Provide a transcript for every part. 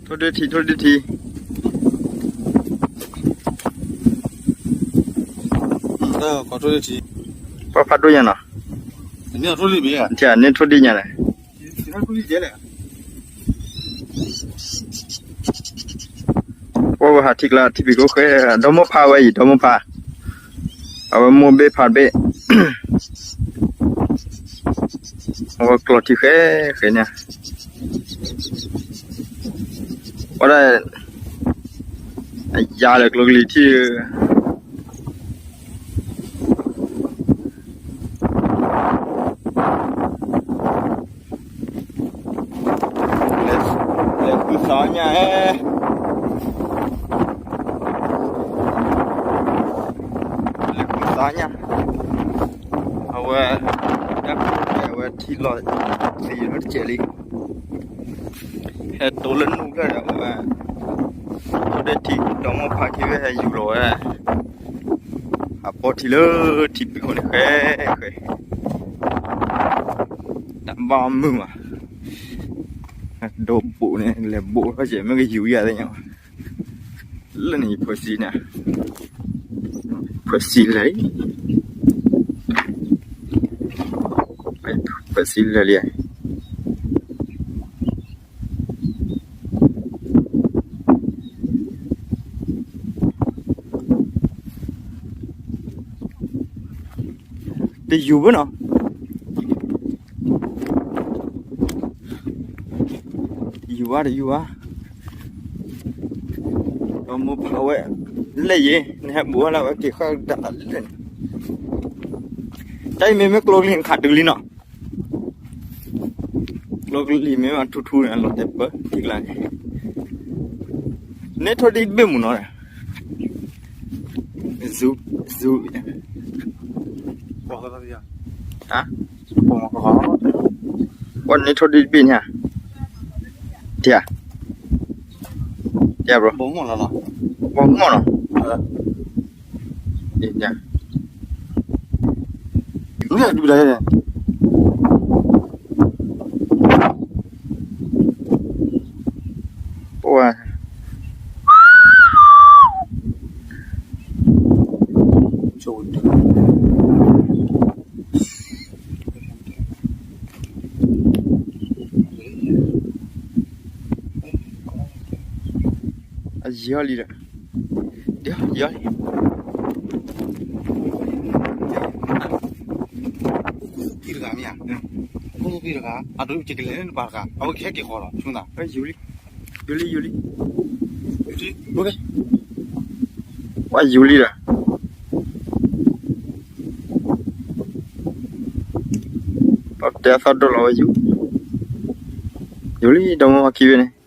ထိၣ်ဒ့ထံ ထိၣ်ဒ့ထံ, ထိၣ်ဒ့ထံ, ပှၤဖးဒိၣ်ညါနီၤ, န့ၣ်ထိၣ်ဒ့ညါလဲၣ်, ပှၤဝဲဟးထံကျါ ထံဘံၣ်ကိၣ်ဃဲ, ဒီမိၢ်ဖးဝဲအံၤ ဒီမိၢ်ဖး, အဝဲမိၢ်ဘ့ၣ်ဖးဘ့ၣ်, အဝဲကျီထံဃဲဃဲန့ၣ်, ဝဲဒၣ် အယါလၢကျိကလံၤထံၣ် လဲၤဃုသးညါ, လဲၤဃုသးညါ, အဝဲ တၢ်ကဲဝဲထံလီၤသံးလီၤတကဲးလံ, ဟဲတိလၢနူၢ်ဖျၢၣ်ဒီးအဝဲ, ထိၣ်ဒ့ထံ ဒီမိၢ်ဖးခံဂၤဟဲယူၤလီၤဝဲ အပီထံလၢထံဘံၣ်ခိၣ်န့ၣ်ဃဲဃဲ, တၢ်ဘၣ်မုာ်မး, ဒိးဘိးန့ၣ် လဲၤဘိးထီၣ်ကဲး မ့ၢ်ကယူၤယၤသ့ၣ်ညါ, လၢန့ၣ်ယဖၢၣ်စံန့ၣ်, ဖၢၣ်စံလဲၤ, ဖၢၣ်စံလဲၤလံ တယူၤဘၣ်နီၤ, တယူၤဘၣ် တယူၤဘၣ်, ဒီမိၢ်ဖးဝဲ, လဲၣ်ယဲ နဟဲဘူးဝဲလၢဝဲက့ၤဃၣ်ဒၣ်လၢန့ၣ်, တၢ်အံၤမ့မ့ၢ်ကျိကလံၤခးတုၤလံနီၤ, ကျိကလံၤမ့ၢ်မးထူထူန့ၣ် လီၤတဲာ်ပၢထံကျါန့ၣ်, န့ၢ်ထိၣ်ဒ့တဘ့ၣ်မုၢ်နီၤ, ဇူ, ဇူ, ပှၤန့ၢ်ထိၣ်ဒ့တဘ့ၣ်န့ၣ်, တ, တ, ဘီမီၢ်နီၤ, ပှၤ အယံာ်လံဒီး, ယံာ်လံ, တဂၤမ့ၢ်ဧါ, ဖိသၣ်တဂၤ အဒိကလဲၤနပၤတဂၤ အဝဲကဟဲက့ၤဃီလီၤ ဆိသး, ယံာ်လံ, ယံာ်လံ, ယံာ်လံ, ပှၤယံာ်လံဒီး ပတဲအသီၣ်ဒိၣ်လီၤဝဲယူၤ, ယူၤလံဒီးမိၢ်ဖးခံဝဲန့ၣ်, ယူၤလံ,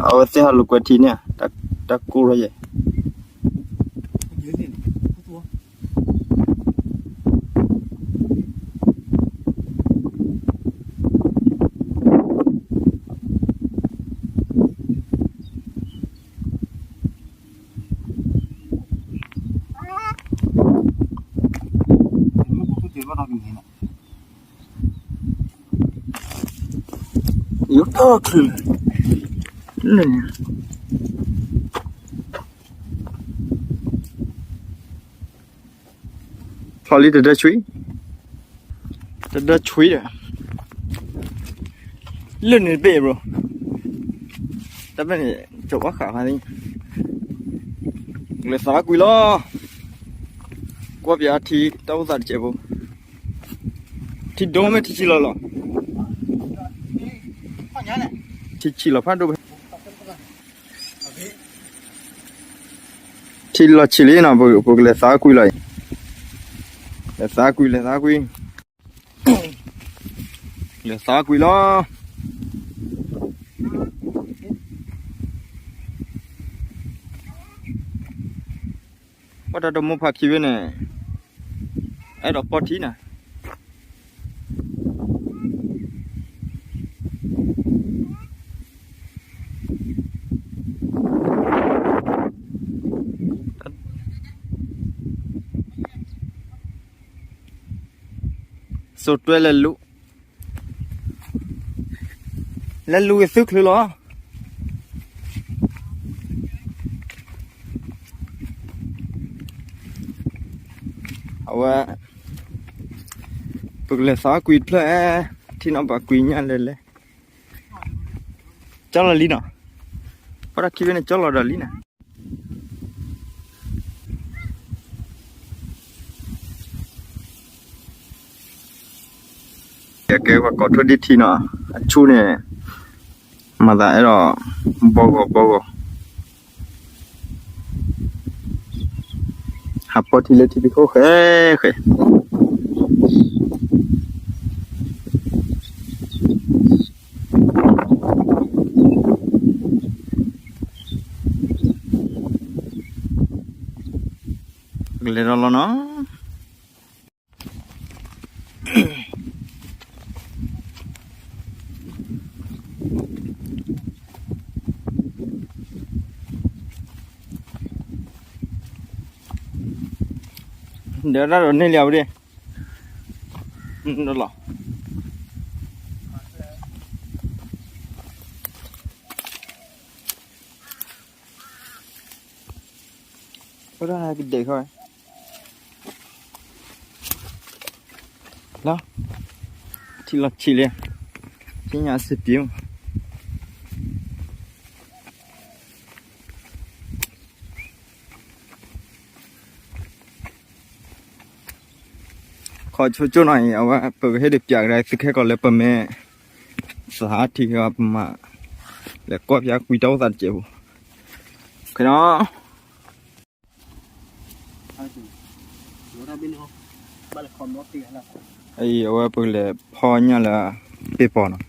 အဝဲသ့ၣ်ဟးလိာ်ကွဲထံန့ၣ်, တၢ်ကူၣ်ထီၣ်ယဲၢ် ယိၤတၢ်ချုး, ဖျီလံတဒၢဆွံ, တဒၢဆွံဒီး, လၢန့ၣ်တဘ့ၣ်ဘျီ, တဘ့ၣ်န့ၣ် ကၠီၤဘၣ်ဃးဖးသ့, လဲၤသးကွံာ်လီၤ, ကွၢ်ပၠးထံတၢ်အိၣ်သးတစဲးဖိ, ထံဒိၣ်မ့ၢ်ထံဆံးလီၤလီၤ, ထံဆံးလီၤဖးဒိၣ်ဖဲ ထံလီၤဆံးလံနီၤ, ပကလဲၤသးကွံာ်လီၤအံၤ, လဲၤသးကွံာ် လဲၤသးကွံာ်, လဲၤသးကွံာ်လီၤ. ပှၤတၢ်ဒီမိၢ်ဖးခံဝဲန့ၣ် အဲၣ်ဒိးပီၢ်ထံနီၤ. စိာ်တွဲလဲၤလူၤ, လဲၤလူၤက့ၤသုချုးလီၤ. အဝဲ ပကလဲၤသးကွံာ်တဖျၢၣ်, ထံၣ်နီၣ်ဘၣ်ကွံာ်ညၣ်လဲၤလဲၤ, ကၠီလီၤလံနီၤ, ဖီၣ်တၢ်ခံဖဲန့ၣ် ကၠီလီၤဒီးလံနီၤ. ကဲပှၤကိးထိၣ်ဒံၣ်ထံနီၤ, အဆူၣ်န့ၣ် မၤသးအဲၣ်ဒိး ဘီဂီၤဘီဂီၤ, ဟးပီထံလၢထံဖံးခိၣ်ဃဲဃဲ. ကလဲၤဒီးလီၤနီၤ. ဒီးတၢ်ဒီးန့ၢ်လံအဝဲဒၣ်, ဒီးလီၤ. အိၣ်ဒၣ်ကဒဲးခီ, လီၤ, ထံလီၤဆံးလံ, ဆ့ညါစ့ပံၤ ခီဆိကၠိနီၤအံၤ အဝဲပကဟ့ၣ်ဒုးပၠးကဒါသုခဲကီးလၢပမ့ၢ် သဟးထံးကပမၤ လဲၤကွၢ်ဖၠါကွံာ်တၢ်အိၣ်သးတစဲးဖိ, ခဲနီၤ. အံၤ အဝဲပကလဲၤဖီညၣ်လၢပ့ၢ်ပီၤနီၤ,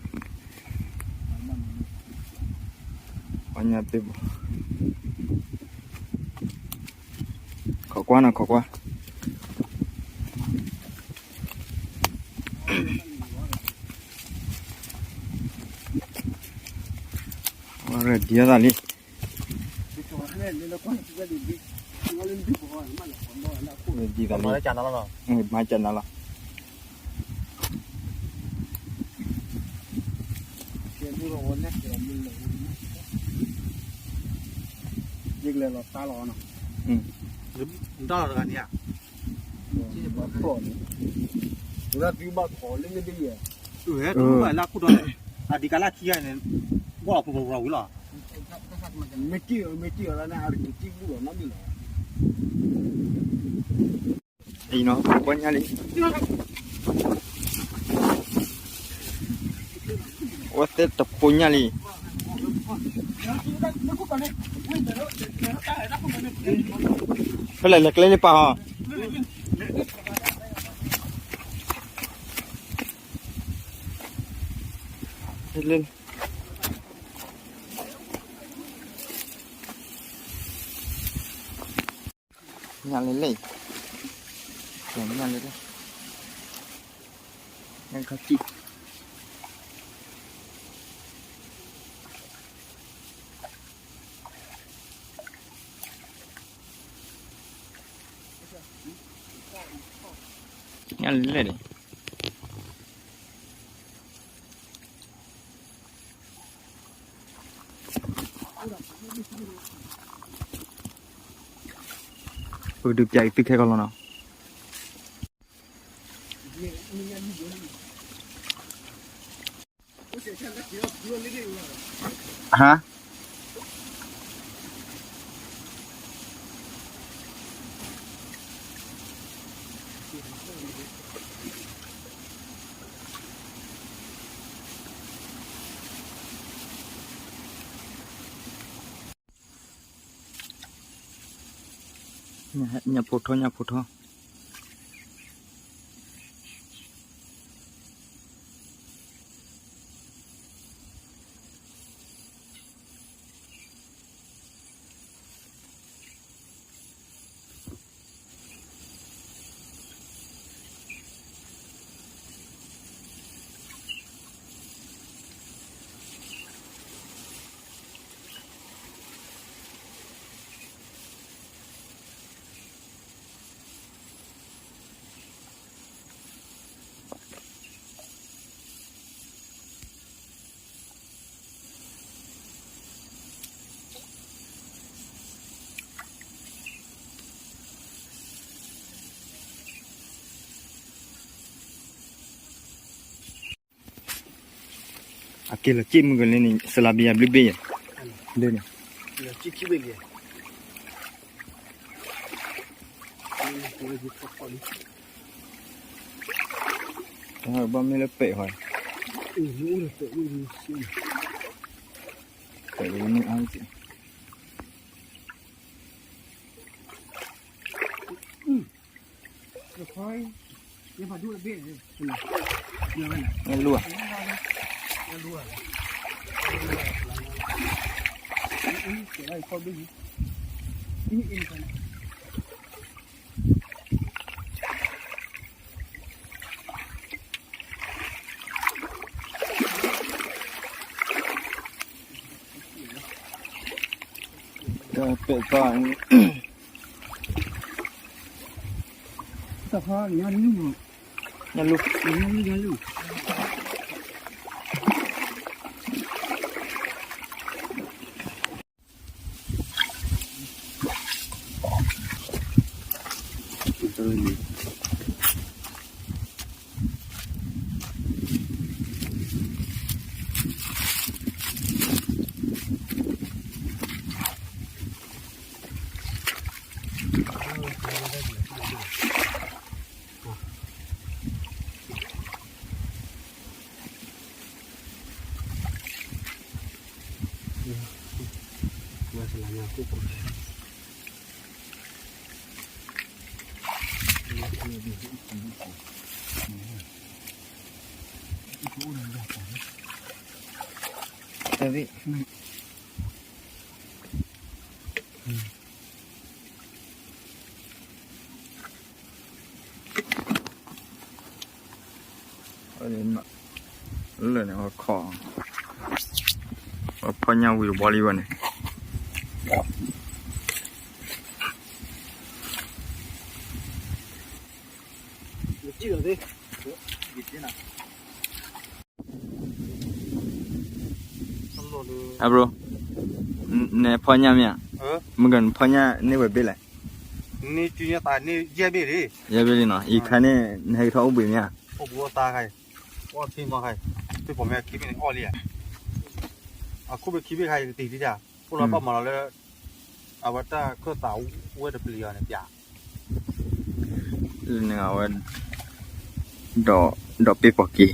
ဖီညၣ်ပ့ၢ်ပီၤ, ခိးကွၢ်နီၤ ခိးကွၢ်, ဝဲဒံးသးလံ, ဒ်သးလံ, မၤကနၤလီၤ. တၢ်လီၤတဂၤန့ၣ်ဧါ, တဘၣ်ခိးလၢန့ၣ်ဒ်ယဲ, လၢခိၣ်ဒီး အဒံးကလၢခံဂၤန့ၣ် ကွၢ်အီၤပူၤပူၤပူၤဝံၤလီၤ. မ့ၢ်တံၢ်အီၤ မ့ၢ်တံၢ်အီၤလၢန့ၣ် အရ့တံၢ်ဘူၣ်လီၤနီတမံၤလီၤ. အံၤနီၤ ပှၤညါလံ, အဝဲသ့ၣ်တဖိညၣ်လံ, ဖဲလဲၣ်လဲၤကျဲလံပၢ်ဟီ, ညၣ်လဲၤလဲၤ, ညၣ်လဲၤလဲၤ, ညၣ်ခါစံၣ်, ညၣ်လဲၤလဲၤန့ၣ် ပကဒုးပၠးအံၤသုခဲကီးလီၤနီၤ. ဟါ ညၣ်ဖိထီ ညၣ်ဖိထီ. က့ၤလီၤစ့ၣ်မုၢ်ကလၢန့ၣ် စလါဘံယၤဘျုးဘ့ၣ်ယၤ, ဘျုးန့ၣ်, ဘၣ်မ့ၢ်လၢပဲာ်ဃီ, ပဲာ်န့ၣ်အါ, နလူၤဧါ, တၢ်ပဲာ်သီ, တၢ်ဖီညါလူၤ, ညါလူၤ, ညါလူၤ, ညါလူၤ. လၢာ်န့ၣ် ခီၣ်ဖီၣ်ညၣ်ဝံၤတဘျီလံဝဲန့ၣ်. အဘြိ, နဖီၣ်ညၣ်မ့ၢ်ဧါ, မ့ၢ်ကနဖီၣ်ညၣ်န့ၢ်ဝဲဘ့ၣ်လဲၣ်, ယဲၢ်ဘ့ၣ်လံနီၤ, အံၤခါန့ၣ် နဟဲကထီၣ်အိၣ်ဘှံးမ့ၢ်ဧါ, အခိၣ်ဘ့ၣ်ခံဘ့ၣ်ခါအံၤကတံၤဒံးဒၣ်, အိၣ်လီၤဘၣ်မၤလီၤလၢ အဝဲတၢ်ခၢၣ်သးဝဲတပျံၤအီၤန့ၣ်ပျး လၢန့ၣ်အဝဲ ဒီးပ့ၢ်ပိာ်က့ၤ,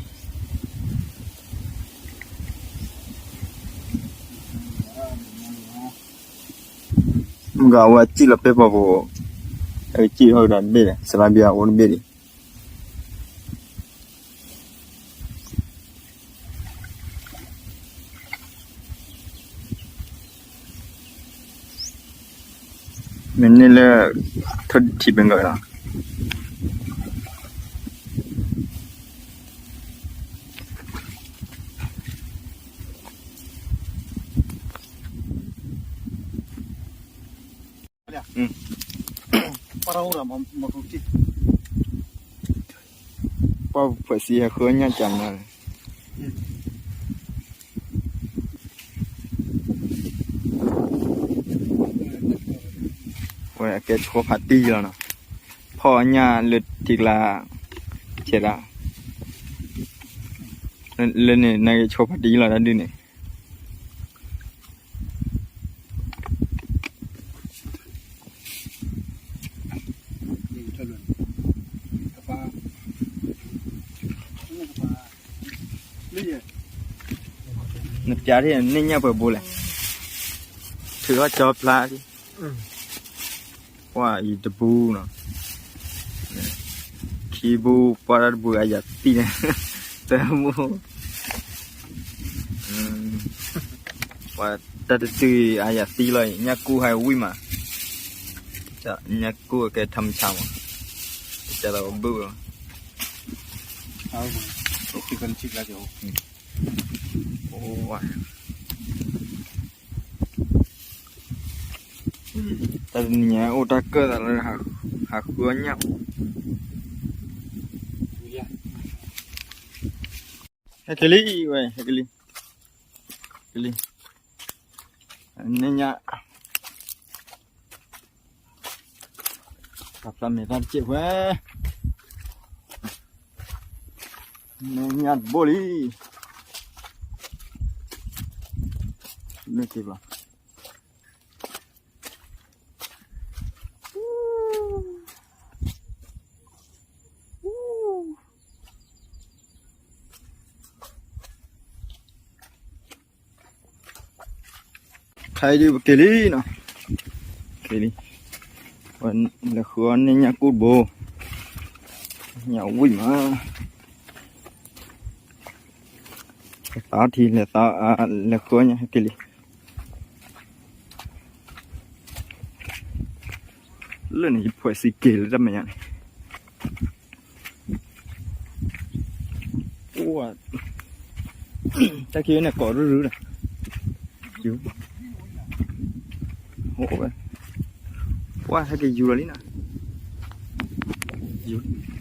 မ့ၢ်ကဝဲစံၣ်လီၤပ့ၢ်ပိာ်ပူၤ, အကစံၣ်ဟီၣ်ကဒီးတဘ့ၣ်ဒီး စလါဘံယၤအိၣ်တဘ့ၣ်ဒံး. မ့ၢ်န့ၢ်လၢ ထိၣ်ထံပ့ၤကၢၢ်လီၤ. ပှၤဖှဲးစံဟဲဃုအီၣ်ညၣ်ကၢ်မး, ဝဲအကဲဆိဖးတံၢ်လီၤနီၤ, ဖီၣ်ညၣ်လၢထံကျါ, ဆဲးဒၣ်, လၢန့ၣ် နကဲဆိဖးတံၢ်လီၤတၢ်ဒုးန့ၣ် နပျးထံၣ်န့ၢ်ညၣ်ပှဲၤဘိလဲၣ်, ထုးထီၣ်ကၠီဖျါ, ပှၤအံၤတဘူးနီၤ, ခံဘူး ပှၤတၢ်တဘူးအယၤသံန့ၣ်, သၢဘူး ပှၤတၢ်တတုၤအယၤသံလီၤအံၤ ညၣ်ကူၣ်ဟဲဝံၣ်မး, ညၣ်ကူၣ်အကဲထီမဆါမး, ကလီၤဘုၣ်လီၤ, အိၣ်ဝဲ တၢ်တနံၤညါအိၣ်တၢ်ကၢၣ်သးလၢ ဟးဃုအီၣ်ညၣ်, ဟဲက့ၤလံဝဲ ဟဲက့ၤလံ, က့ၤလံ, န့ၢ်ညၣ်, ပာ်ဖျါမဲာ်သၣ်တစဲးဝဲ, န့ၢ်ညၣ်တဘိလံ. မ့ၢ်က့ၤဘၣ် ခါအံၤဒုးပက့ၤလံနီၤ, က့ၤလံ, လဲၤဃုအီၣ်န့ၢ်ညၣ်ကူၣ်တဘိ, ညၣ်ဝံၣ်မး, လဲၤသးထံ လဲၤသး, လဲၤဃုအီၣ်ညၣ်က့ၤလံ, လၢန့ၣ် ယဖှဲးစံးက့ၤလၢတၢ်မဲာ်ညါန့ၣ် အိၣ်, တၢ်ခံန့ၣ်ကိးရုရုဒီး, ယူၤ, အိၣ်ဝဲ, ပှၢ်ဟဲက့ၤယူၤလီၤလံနီၤ, ယူၤ